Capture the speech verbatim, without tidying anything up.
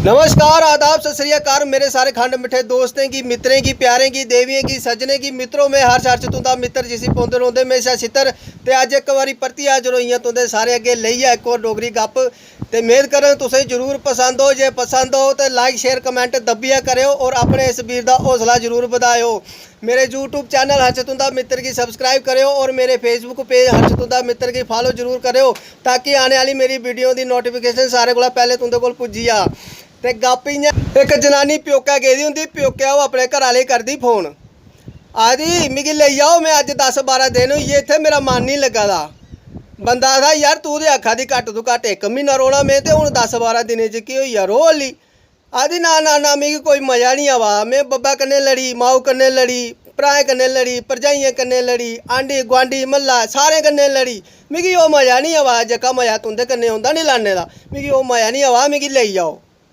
नमस्कार, आदाब, सत श्री अकाल मेरे सारे खंड मिट्ठे दोस्तें गी, मित्तरें गी, प्यारें गी, देवियें गी, सज्जनें गी। मित्रो, में हर्ष, हर्ष तुं'दा मित्तर, जिसी पौंदे रौंह्दे म्हेशा छित्तर। ते अज्ज इक बारी परतियै हाजर होई आं तुं'दे सारे अग्गें लेइयै इक होर डोगरी गप्प। ते मेद करङ तुसें जरूर पसंद हो। जे पसंद हो ते like, share, comment दब्बियै करेओ और अपने इस वीर दा हौसला जरूर बधाएओ। मेरे YouTube channel हर्ष तुं'दा मित्तर गी subscribe करेओ और मेरे Facebook page हर्ष तुं'दा मित्तर गी follow जरूर करेओ, ताकि आने आह्ली मेरी video दी notification सारे कोला पैह्लें तुं'दे कोल पुज्जी जा। ते गप्प इ'यां, इक जनानी प्योकै गेदी होंदी, प्योकै ओह् अपने घरै आह्ले गी करदी फोन, आखदी, "मिगी लेई जाओ, में अज्ज दस बारां दिन होई गे इत्थै, मेरा मन निं लग्गा दा।" बंदा आखदा, "यार, तूं ते आखा दी घट्ट तों घट्ट इक म्हीना रौह्ना में, ते हून दस बारां दिनें च केह् होई गेआ, रौह् हल्ली।" आखदी, "ना, ना, ना, मिगी कोई मजा निं आवा दा। में बब्बै कन्नै लड़ी, माऊ कन्नै लड़ी, भ्राएं कन्नै लड़ी, भरजाइयें कन्नै लड़ी, आंढी, गुआंढी, म्हल्ला, सारें कन्नै लड़ी। मिगी ओह् मजा निं आवा दा, जेह्का मजा तुं'दे कन्नै औंदा निं लाने दा। मिगी ओह् मजा निं आवा दा, मिगी लेई जाओ।"